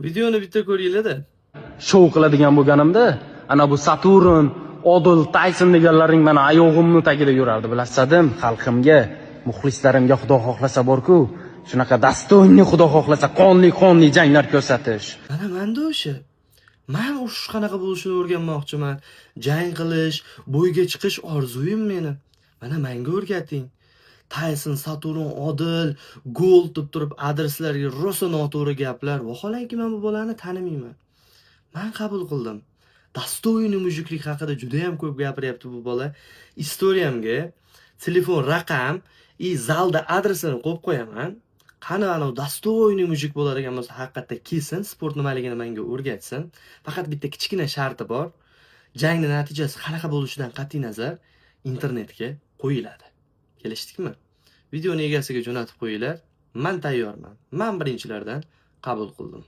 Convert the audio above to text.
Videoni bitta ko'ringlar-da. Shou qiladigan bo'lganimda, ana bu Saturn, Odil, Tayson deganlaring mana oyog'imni tagida yurardi, bilasadim. Xalqimga, muxlislarimga, xudo xohlasa, borku, shunaqa достойный, xudo xohlasa, qonli qonli janglar ko'rsatish. Mana manda o'sha. Man urush qanaqa bo'lishini o'rganmoqchiman. Jang qilish, бой ga chiqish orzuyim meni. Mana menga o'rgating. Tayson, Saturn, Odil, Gold deb turib adreslarga rosa noto'g'ri gaplar. Vaholanki men bu bolani tanimayman. Man qabul qildim. Достойный мужик lik haqida juda ham ko'p gapiryapti bu bola. История mga telefon raqam и zalda adresini qo'yib qo'yaman. Qani, anavi достойный мужик bo'ladigan bo'lsa, haqiqatda kelsin, sport nimaligini menga o'rgatsin. Faqat bitta kichkina sharti bor. Jangni natijasi qanaqa bo'lishidan qat'iy nazar internetga qo'yiladi. Kelishdikmi? Videoni egasiga jo'natib qo'yinglar. Man tayyorman. Man birinchilardan qabul qildim.